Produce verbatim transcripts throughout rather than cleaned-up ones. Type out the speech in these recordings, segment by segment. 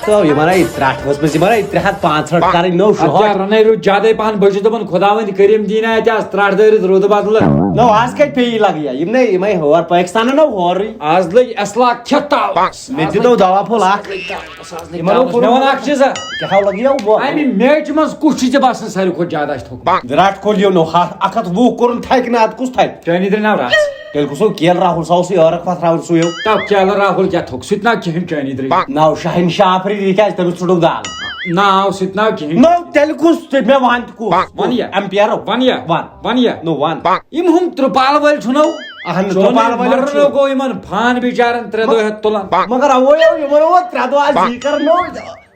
تو یِمن آیہِ ترٛٹھ ؤژھمٕژ، یِمن آیہِ ترٛےٚ ہَتھ پانٛژھ ہَتھ کرٕنۍ نٔو اَدٕ شُہر۔ کیٛاہ رَنَے روٗد زیادَے پَہَن، بہٕ چھُس دَپان خۄداوَندِ کٔرِم دِیِن اَتہِ آز ترٛٹھ دٲرِتھ روٗدٕ بدلہٕ۔ نو، آز کَتہِ پیٚیہِ لَگہٕ یا؟ یِم نے، یِمَے ہور پٲکِستانَن نو ہورٕے۔ آز لٔگۍ اَصلاح کھٮ۪تھ تاوَس۔ مےٚ تہِ دِتو دوا پھوٚل اَکھ۔ یِمَن اوس مےٚ وَن اَکھ چیٖزا۔ کیٛاہ ہاو لَگہِ یا وۄنۍ؟ اَمہِ میچہِ منٛز کُس چھُ ژےٚ باسان ساروی کھۄتہٕ زیادٕ آسہِ تھوٚکمُت؟ وِراٹ کوہلی نو ہَتھ، اَکھ ہَتھ وُہ کوٚرُن تھَکہِ نہٕ، اَدٕ کُس تھَکہِ؟ چٲنی درٛے ناو رَژھ۔ تیٚلہِ کُس ہو کے ایل راہُل، سُہ اوسُے عٲرق پَتھ راہُل، سُے ہو۔ تو کے ایل راہُل کیٛاہ تھوٚک؟ سُہ تہِ ناو کِہیٖنۍ چٲنی درٛے۔ ناو شاہِن شاہ آفریدی، کیٛازِ تٔمِس ژھٕٹُکھ دال؟ ناو سُہ تہِ ناو کِہیٖنۍ۔ نو، تیٚلہِ کُس؟ تیٚلہِ مےٚ وَن تہِ کُس؟ وَن یا۔ اٮ۪مپیرو۔ وَن یا۔ وَن۔ وَن یا۔ نو، وَن۔ یِم ہُم ترٛپال وٲلۍ چھُنو؟ اہن، چون ترٛپال وٲلۍ مرنہٕ چھُ۔ گوٚو یِمن فان بِچارن ترٛےٚ دۄہ ہٮ۪تھ تُلان۔ مگر اوے یو، یِمن اوس ترٛےٚ دۄہ آز یی کرنو۔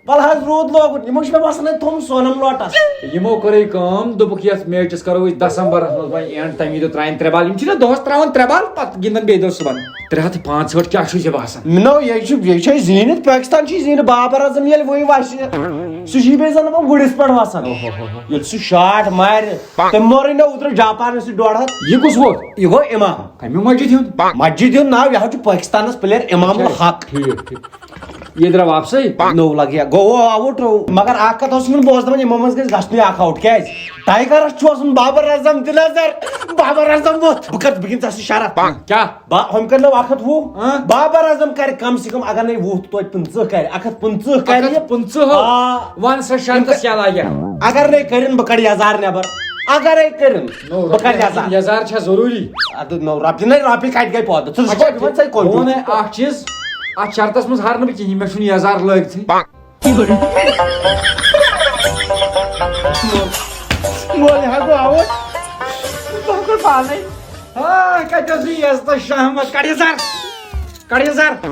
وَلہٕ حظ روٗد لوگُن، یِمو چھُ مےٚ باسان اَتہِ تھوٚومُت سونم لوٹس۔ یِمو کٔرٕے کٲم، دوٚپُکھ یَتھ میچس کرو أسۍ دسمبرس منٛز وۄنۍ اینڈ، تَمی دۄہ ترٛایَن ترٛےٚ بال۔ یِم چھِنہ دۄہس ترٛاوان ترٛےٚ بال، پتہٕ گِنٛدان بیٚیہِ دۄہ صُبحن۔ ترٛےٚ ہتھ تہٕ پانٛژھ ہٲٹھ کیٛاہ چھُے ژےٚ باسان؟ نو، یہِ چھُ، یہِ چھُ اَسہِ زیٖنِتھ، پٲکِستان چھُے زیٖنِتھ، بابر اعظم ییٚلہِ وۄنۍ وَسہِ، سُہ چھُے بیٚیہِ زن دَپان گُرِس پٮ۪ٹھ وَسان۔ اوہو۔ ییٚلہِ سُہ شاٹ مارِ، تٔمۍ مورٕے نہ اوترٕ جاپانس سۭتۍ ڈۄڈ ہتھ۔ یہِ کُس ووت؟ یہِ گوٚو امام۔ کَمہِ مسجد ہُنٛد؟ مسجد ہُنٛد ناو، یہِ حظ چھُ پٲکِستانس پٕلیر امام اچھا، الحق۔ ٹھیٖک، ٹھیٖک۔ یہِ درٛاو واپسٕے؟ نوٚو لگہِ ہا، گوٚو آوُٹ۔ مگر اکھ کتھ اوس یِمن بوزناوان، یِمو منٛز گژھِ گژھنُے اکھ آوُٹ۔ کیٛازِ؟ ٹایگرس چھُ آسان بابر اعظم تہِ نظر، بابر اعظم ووٚتھ۔ بہٕ کرٕ، بہٕ گِنٛدٕ ژےٚ سۭتۍ شرط۔ کیٛاہ؟ با-، ہُم کَرِ نہٕ اَکھ ہَتھ وُہ۔ ہاں۔ بابر اعظم کَرِ کم سے کم، اگر نَے وُہ توتہِ پٕنٛژٕہ کَرِ، اَکھ ہَتھ پٕنٛژٕہ کَرِ اَکھ ہَتھ پٕنٛژٕہ ہو۔ آ۔ وَن سا شرطس کیٛاہ لاگہِ؟ اگر نَے کٔرِن، بہٕ کَڑٕ یَزار نٮ۪بر۔ اگرے کٔرِن، نو، بہٕ کَڑٕ رۄپیہِ یَزار۔ یَزار چھا ضروٗری؟ اَدٕ نو، رۄپیہِ نَے، رۄپیہِ کَتہِ گٔے پٲدٕ؟ ژٕ اچھا، چھُکھ دِوان ژَے کۄنٛگ؟ ووٚن ہے اَکھ چیٖز، اَتھ شرطس منٛز ہارنہٕ بہٕ کِہیٖنۍ، مےٚ چھُنہٕ یَزار لٲگتھٕے۔ مول ہا گوٚو آوُر۔ بہٕ کوٚر پانے۔ آ، کتہِ اوس یہِ عزت شہمت؟ کڑ یہِ زر۔ کڑ یہِ زر۔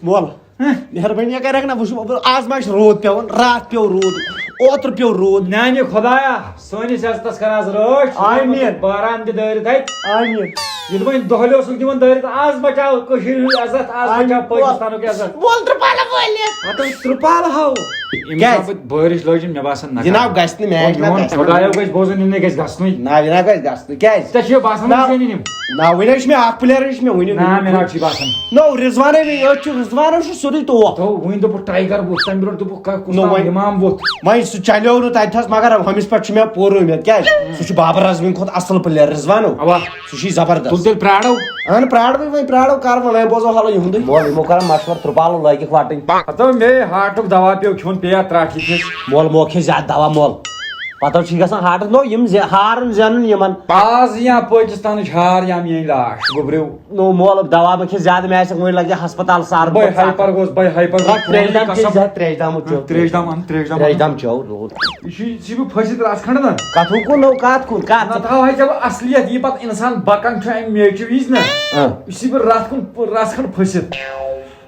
مول، ہہ؟ مہربٲنی کرکھ نا، وٕچھ، آز ما چھُ روٗد پٮ۪وان، راتھ پیوٚو روٗد، اوترٕ پیوٚو روٗد۔ میانہِ خۄدایا، سٲنِس عزتس کر آز رٲچھ۔ آمین۔ باران تہِ دٲرِتھ اتہِ۔ آمین۔ یہِ تہِ وۄنۍ دۄہلہِ اوسُکھ دِوان دٲرِتھ، آز بچاو کٔشیٖرِ ہُنٛد عزت، آز آمین۔ بچاو پٲکِستانُک عزت۔ وۄل تہٕ پلو وٲلِتھ۔ ہتو ترٛپال ہاو۔ أمِس کیٛازِ؟ آو پتہٕ بٲرِش لٲجِن، مےٚ باسان نہ یہِ ناو کانٛہہ۔ گژھِ نہٕ میچ، وۄنۍ نہ میون گژھِ نہٕ۔ خۄدایو گژھِ بوزُن، یہِ نہٕ گژھِ گژھنُے۔ نہ، یہِ نہ گژھِ گژھنُے۔ کیٛازِ؟ ژےٚ چھُے باسان نہ۔ وۄنۍ زینہِ یِم؟ نہ، وۄنۍ حظ چھُ مےٚ اکھ پٕلیر، یہِ چھُ مےٚ وٕنہِ۔ نہ، مےٚ نہ چھُے باسان۔ نو، رضوانٕے، أتھۍ چھُ رضوانو چھُ سیوٚدُے توپ۔ تو وٕنہِ دوٚپُکھ ٹایگر ووٚتھ، تَمہِ برونٛٹھ دوٚپُکھ کانٛہہ کُس نو، تام وۄنۍ، اِمام ووٚتھ۔ وۄنۍ سُہ چلیو نہٕ تَتہِ تھَس، مگر ہُمِس پٮ۪ٹھ چھُ مےٚ پوٗرٕ اُمید۔ کیٛازِ؟ سُہ چھُ بابر اعظمٕنۍ کھۄتہٕ اَصٕل پٕلیر، رضوانو۔ اَوا۔ سُہ چھُے زبردست۔ تُل تیٚلہِ پرٛارو۔ اہن پرٛارو وۄنۍ، پرٛارو کر وۄنۍ، وۄنۍ بوزو حالہ یِہُنٛدُے۔ مول، یِمو کران مشورٕ، ترٛپالو لٲگِکھ وٹٕنۍ۔ ہتو مے ہارٹُک دوا پیوٚو کھیوٚن، پیٚیا ترٛٹھ یہِ کھیٚس۔ مول، مو کھے زیادٕ دوا، مول۔ پتہٕ چھُے گژھان ہارٹس، نو یِم زِ-، ہارُن زینُن یِمن۔ آز یا پٲکستانٕچ ہار یا میٲنۍ لاش، گوٚبریو۔ نو مول، دوا مہ کھے زیادٕ، مےٚ آسہِ وۄنۍ لگہِ ہسپتال سارُن بے پتہٕ ہایپر سارُن۔ گوٚژھ، بے ہایپر گوٚژھ۔ تریش دام چے قسم۔ زیادٕ، تریش دام چیو۔ تریش دام ان، تریش دام ان۔ تریش دام چیو، روٗد۔ یہِ چھُے، ژٕ چھُے بہٕ پھٔسِتھ رژھ کھنٛڈ نا۔ کتھ ہُہ کُن، نو کتھ کُن، کتھ؟ نہ تھاو ہے ژےٚ بہٕ اصلیت، یہِ پتہٕ انسان بکان چھُ امہِ میچہِ وِزِ نا۔ آ۔ یہِ چھُے بہٕ رژھ کُن، رژھ کھنٛڈ پھٔسِتھ۔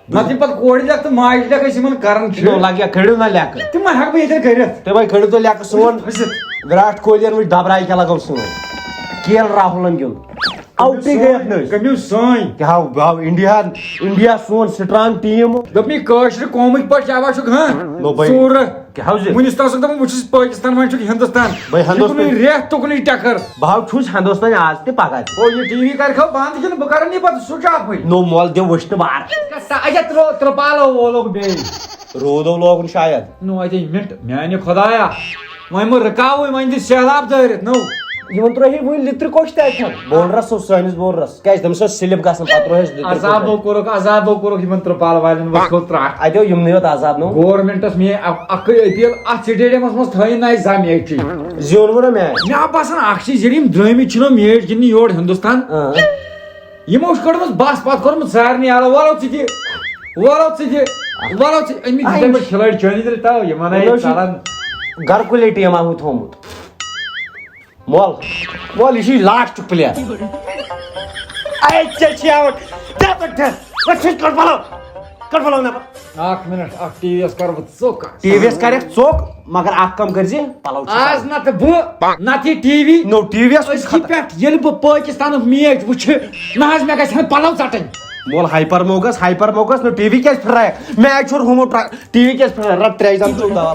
نتہٕ یِم پتہٕ کورِ لیکھ تہٕ ماجہِ لیکھ أسۍ یِمن کران چھِ۔ نو لگیا، کھٲلِو نا لیکھٕ۔ تِم ما ہٮ۪کہٕ بہٕ ییٚتٮ۪ن کٔرِتھ؟ تِم ہے کھٲلِو تُہۍ لیکھٕ سون۔ پھٔسِتھ۔ وِراٹھ کوہلی ین وٕچھ دبراے کیٛاہ لگٲو سٲنۍ۔ کے ایل راہُلن گیُنٛد۔ آوٹٕے گٔے اَتھ نٔے۔ کٔمِو سٲنۍ؟ کیٛاہ ہاو، بہٕ ہاو انڈیا، انڈیا سون سٹرانگ ٹیٖم۔ دوٚپمَے کٲشرِ قومٕکۍ پٲٹھۍ کیٛاہ وَنہٕ چھُکھ، ہاں؟ نو بھائی۔ ژوٗرٕ۔ کیٛاہ حظ یہِ؟ وُنِس تام اوسُکھ دَپان، بہٕ چھُس پٲکِستان، وۄنۍ چھُکھ ہِندُستان۔ بھائی، یہِ ہِندُستان۔ کُنُے رٮ۪تھ تُکنُے ٹکر۔ بہٕ حظ چھُس ہِندُستان آز تہِ پَگاہ تہِ۔ او، یہِ ٹی وی کَرِ کھا بنٛد کِنہٕ بہٕ کَرَن یہِ پَتہٕ سُچ آفٕے؟ نو مول، دِ وٕچھنہٕ وار۔ اچھا، ترٛو-، ترٛپالو وولُکھ بیٚیہِ۔ روٗدو لوگُن شاید۔ نو، اَتے مِنٹ، میٛانہِ خۄدایا، وۄنۍ مہٕ رُکاوٕے، وۄنۍ دِ سہلاب دٲرِتھ، نو۔ یِمن ترٛٲوہی وُنہِ لِترِ کوٚش تہِ اَتہِ۔ بولرَس اوس، سٲنِس بولرَس۔ کیٛازِ تٔمِس ٲس سِلِپ گژھان، پَتہٕ ترٛووہَس لِترِ کوٚش۔ عذابو کوٚرُکھ، عذابو کوٚرُکھ یِمن ترٛپال والٮ۪ن، وۄنۍ کھوٚت ترٛٹھ۔ اَتہِ آو یِمنٕے یوت عذاب، نو۔ گورمنٹس مے اَ-، اَکٕے اپیل، اَتھ سٹیڈیمس منٛز تھٲیِو نَے زانٛہہ میچٕے۔ زیوٗن ووٚنا میچ۔ مےٚ آو باسان اَکھ چیٖز، ییٚلہِ یِم درٛٲمٕتۍ چھِنو میچ گِنٛدنہِ یور ہِندُستان، اۭں۔ یِمو چھُ کٔڑمٕژ بس پَتھ کوٚرمُت سارنٕے یَلہٕ، وَلو ژٕ تہِ، وَلو ژٕ تہِ، وَلو ژٕ۔ أمِس دِتۍ مےٚ کھِلٲڑۍ چٲنی تیٚلہِ تَو، یِمن آیہِ گرکُلے ٹیٖم آوُے تھوٚومُت۔ مول، مول، یہِ چھُے لاسٹُک پٕلیر۔ اے، ژےٚ چھِ آوُٹ۔ دِ پَتہٕ دِ۔ وۄنۍ چھُس کَڑ پَلو۔ کَڑ پَلو نٮ۪بر۔ اَکھ مِنٹ، اَکھ ٹی وی یَس کَرٕ بہٕ ژوٚک۔ ٹی وی یَس کَرٮ۪کھ ژوٚک، مگر اَکھ کٲم کٔرۍ زِ، پَلو چھِ آز کَڑٕنۍ۔ نَتہٕ بہٕ، نَتہٕ یہِ ٹی وی۔ نو، ٹی وی یَس کُس أزکہِ خطر؟ پٮ۪ٹھ ییٚلہِ بہٕ پٲکِستانُک میچ وٕچھٕ، نہ حظ، مےٚ گژھِ ہن پَلو ژَٹٕنۍ۔ مول، ہایپر موگس، ہایپر موگس، نو ٹی وی کیٛازِ پھِرایَکھ؟ میچ چھُ ہُمو ٹرا-، ٹی وی کیٛازِ پھِرایَکھ؟ رَٹ ترٛیش دام ژوٚک دوا۔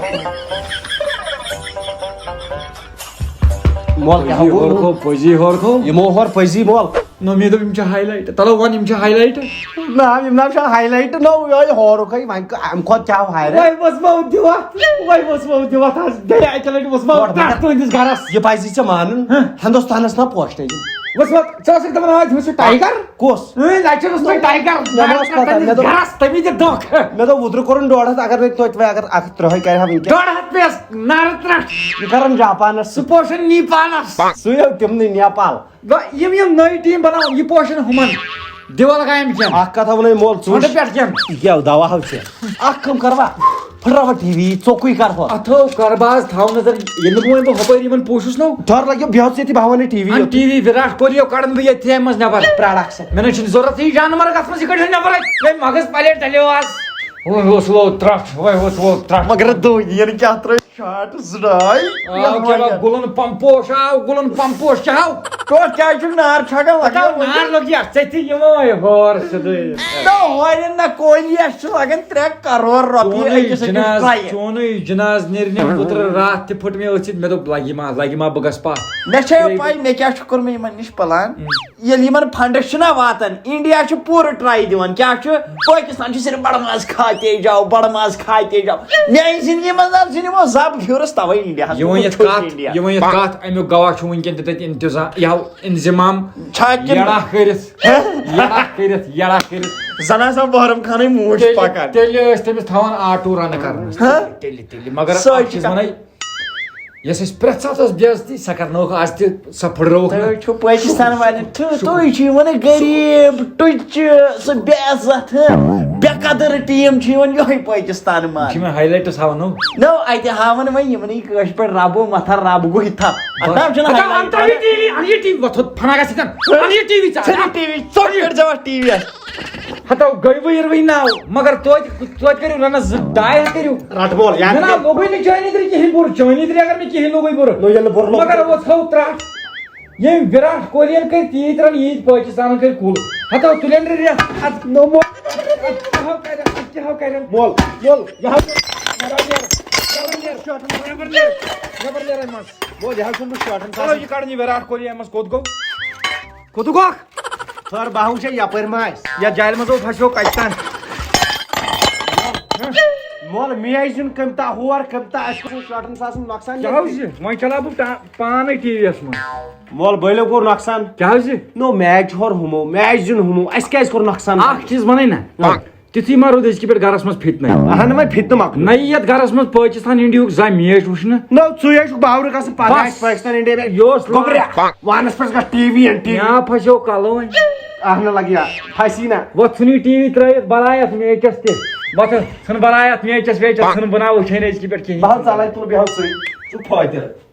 مول، کیٛاہ پٔزی گوٚو؟ ہورکھو، پٔزی ہورکھو۔ یِمو ہور پٔزی، مول۔ نو، مےٚ دوٚپ، یِم چھِ ہاے لایٹ۔ تَلو وَن، یِم چھِ ہاے لایٹ۔ نہ، یِم نہ چھِ ہاے لایٹ، نو، یِہوٚے ہورُکھٕے، وۄنۍ کہٕ-، اَمہِ کھۄتہٕ کیٛاہ ہاے لایٹ؟ وۄنۍ ؤژھ مےٚ دِوَتھ، وۄنۍ ؤژھ مےٚ دِوَتھ حظ، بیٚیہِ اَکہِ لَٹہِ ؤژھ مےٚ گۄڈٕ پرٛٮ۪تھ تُہٕنٛدِس گَرَس۔ یہِ پَزِ ژےٚ مانُن، ہہ؟ ہِندُستانَس نا پوشٹَے دِنۍ۔ ؤژھ مےٚ، ژےٚ ٲسٕکھ دَپان، آز ہُہ چھُ ٹایگَر۔ کُس؟ اۭں، لَچھَس اوس مےٚ ٹایگَر۔ مےٚ ما اوس پَتہ، تُہٕنٛدِس مےٚ دوٚپ گَرَس، تٔمی دِ دھوکہٕ۔ مےٚ دوٚپ، اوترٕ کوٚرُن ڈۄڈ ہَتھ، اگر نَے توتہِ وۄنۍ اگر اَکھ ہَتھ تٕرٛہَے کَرِ ہا وٕنکٮ۪ن۔ ڈۄڈ ہَتھ پیٚیَس نارٕ ترٛٹھ۔ یہِ کَرَن جاپانَس۔ سُہ پوشَن نیپالَس۔ سُے ہو تِمنٕے نیپال۔ گوٚو یِم یِم نٔوۍ ٹیٖم بَناوَن، یہِ پوشَن ہُمَن۔ دِوَل گامہِ کٮ۪ن۔ اَکھ کَتھ وَنَے مول، ژٕ ژھۄٹہٕ وٕچھ۔ پٮ۪ٹھ کٮ۪ن۔ یہِ کیٛاہ دَوا ہو ژےٚ؟ اَکھ کٲم کَروا؟ پھٕٹراوَ ٹی وی، ژوٚکُے کَرہوس۔ اَتھو کَرٕ بہٕ آز تھاو نظر، ییٚلہِ نہٕ بہٕ وۄنۍ بہٕ ہُپٲرۍ یِمَن پوشُس نو۔ ڈَر لَگیو، بیٚہہ ژٕ ییٚتی، بہٕ ہاوَن یہِ ٹی وی اَن یوت۔ ٹی وی وِراٹھ کوہلی یو کَڑَن بہٕ ییٚتہِ تھٕے منٛز نٮ۪بَر۔ پرٛاڑ اَکھ سٮ۪کَنٛڈ۔ مےٚ نہ چھُنہٕ ضوٚرَتھ یہِ جانوَر، کَتھ منٛز یہِ کَڑِ نٮ۪بَر اَتہِ؟ مےٚ مَغٕز پَلیٹ ڈَلیو آز۔ وۄنۍ اوس وۄنۍ ترٛٹھ، وۄنۍ اوس وۄنۍ ترٛٹھ۔ مگر دۄہ یِنہٕ کیٛاہ ترٛٲے شاٹ زٕ ڈاے۔ آو کیٛاہ بَب، گُلَن پَمپوش، آو گُلَن پَمپوش، کیٛاہ آو؟ ٹوٹھ کیٛازِ چھُکھ نار چھَکان؟ پَتہٕ لَگان؟ آو نار لوٚگ یَتھ، ژےٚ تہِ یِمو ہے ہور سیوٚدُے۔ نہ، ہورٮ۪ن نہ کوہلی، اَسہِ چھُ لَگان ترٛےٚ کَرور رۄپیہِ چونُے أکِس أکِس جِناز، ٹرٛایہِ۔ چونُے جِناز نیرِ نہٕ پُترٕ راتھ تہِ پھُٹ مےٚ أتھۍ سۭتۍ، مےٚ دوٚپ لَگہِ ما، لَگہِ ما بہٕ گژھٕ پَتھ۔ مےٚ چھےٚ پَے مےٚ کیٛاہ چھُ کوٚرمُت یِمَن نِش پٕلان۔ ہُم۔ ییٚلہِ یِمن فنڈس چھُنہ واتان، انڈیا چھُ پوٗرٕ ٹراے دِوان۔ کیٛاہ چھُ؟ پٲکِستان چھُ صرف بڑٕ ماز کھاتے جاؤ، بڑٕ ماز کھاتے جاؤ۔ میانہِ زندگی منٛز نہ زِ نِمو زب ہیوٚرُس، توے انڈیا ہس یہِ وۄنۍ یتھ چھُ کتھ، انڈیا۔ یہِ وۄنۍ یتھ کتھ، امیُک گواہ چھُ وٕنکیٚن تہِ تتہِ انتظام، یہِ ہاو انضمام چھا کِنہٕ یڑا کٔرِتھ، یڑا کٔرِتھ، یڑا کٔرِتھ۔ زن آسان بحرم خانٕے موٗچ تیٚلہِ، پکان۔ تیٚلہِ ٲسۍ تٔمِس تھاوان آٹوٗ رنہٕ کرنس۔ ہاں؟ تیٚلہِ، تیٚلہِ، مگر سۄ اکھ چھِ چیٖز کتھ۔ ونے، یۄس اَسہِ پرٛٮ۪تھ ساتہٕ ٲس بے عزتی، سۄ کرنٲوٕکھ آز تہِ، سۄ پھٕٹرٲوٕکھ نہٕ۔ تُہۍ چھِو پٲکِستان والٮ۪ن، تُہۍ، تُہۍ چھِو یِوان غریٖب، ٹُچہِ، سُہ بے عزت، ہہ، بے قدر ٹیٖم چھِ یِوان یِہوٚے پٲکِستان یِم چھِ ماننہٕ۔ مےٚ highlights ہاوان، ہو۔ نو، اَتہِ ہاوان وۄنۍ یِمنٕے کٲشِر پٲٹھۍ ربو متھا رب گوٚو یِتھا۔ اَتھ ناو چھُنہٕ اَتھ highlight آو ٹی وی، اَن یہِ ٹی وی، وۄتھ تھوٚد، فناگا سۭتۍ، اَن یہِ ٹی وی ژٕ، ژھٕنہِ ٹی وی، ژوٚٹ کٔرۍ زٮ۪و اَتھ ٹی وی یَس۔ ہتو گٔیوٕے یِروٕے ناو، مگر توتہِ، توتہِ کٔرِو رنس زٕ ڈاے ہتھ کٔرِو۔ رٹہٕ وول، یا مےٚ نہ کٔرِو۔ لوٚگُے نہٕ چٲنی ترِ کِہیٖنۍ بُرٕ، چٲنی ترِ اگر مےٚ کِہیٖنۍ لوٚگُے بُرٕ۔ نو ییٚلہِ نہٕ بُرٕ لوٚگ۔ مگر وۄتھ ہو ترٛٹھ۔ ییٚمۍ وِراٹھ کوہلیَن کٔرۍ تیٖتۍ رن، ییٖتۍ پٲکِستانن کٔرۍ کُل۔ ہتو تُلٮ۪ن رِ رٮ۪تھ۔ اتھ نومو۔ اتھ کیٛاہ ہو کرن، اتھ کیٛاہ ہو کرن؟ مول، مول، یہِ حظ چھُ نٮ۪بر نیر، نٮ۪بر نیر، نٮ۪بر نیر، نٮ۪بر نیر اَمہِ منٛز۔ مول، یہِ حظ چھُنہٕ بہٕ شاٹھن چلو ساسن۔ یہِ کڑُن یہِ وِراٹھ کوہلی اَمہِ منٛز کوٚت گوٚو؟ کوٚت گوٚکھ؟ خٲر بہٕ ہا وٕچھے یپٲرۍ ما آسہِ۔ یتھ جالہِ منٛز اوس پھسیو کتہِ تام۔ مول، میچ زیُن کٔمۍ تا ہور، کٔمۍ تا اَسہِ کوٚر شاٹھن ساسن نۄقصان۔ کیٛاہ حظ یہِ؟ وۄنۍ چلاو بہٕ پا-، پانے ٹی وی یس منٛز۔ مول، بٔلۍ کوٚر نۄقصان۔ کیٛاہ حظ یہِ؟ نو، میچ ہور ہُمو، میچ زیُن ہُمو، اَسہِ کیٛازِ کوٚر نۄقصان؟ اکھ چیٖز ونے نا۔ آ۔ تیُتھُے ما روٗد أزکہِ پٮ۪ٹھ گرس منٛز فتنہٕ۔ اہن وۄنۍ فتنہٕ مۄکلو۔ نہ یی یتھ گرس منٛز پٲکستان انڈیہُک زانٛہہ میچ وٕچھنہٕ۔ نو، ژٕے ہے چھُکھ باورٕ گژھان، پتہٕ بس۔ آسہِ پٲکستان انڈیا میچ۔ یہِ اوس گوٚبریا، وانس پٮ۪ٹھ گژھ T V N T V. یا پھسیو کلہٕ وۄنۍ۔ اہن لگیا، پھسی نا۔ وۄتھ ژھٕنُے ٹی وی ترٲیِتھ، بلاے اتھ میچس تہِ۔ وۄتھ ژھٕن بلاے اتھ میچس ویچس، ژھٕن بہٕ نا وٕچھے نہٕ أزکہِ پٮ۪ٹھ کِہیٖنۍ۔ بہٕ حظ ژلے تُل، بیٚہو ژٕے، ژٕ فٲیدٕ۔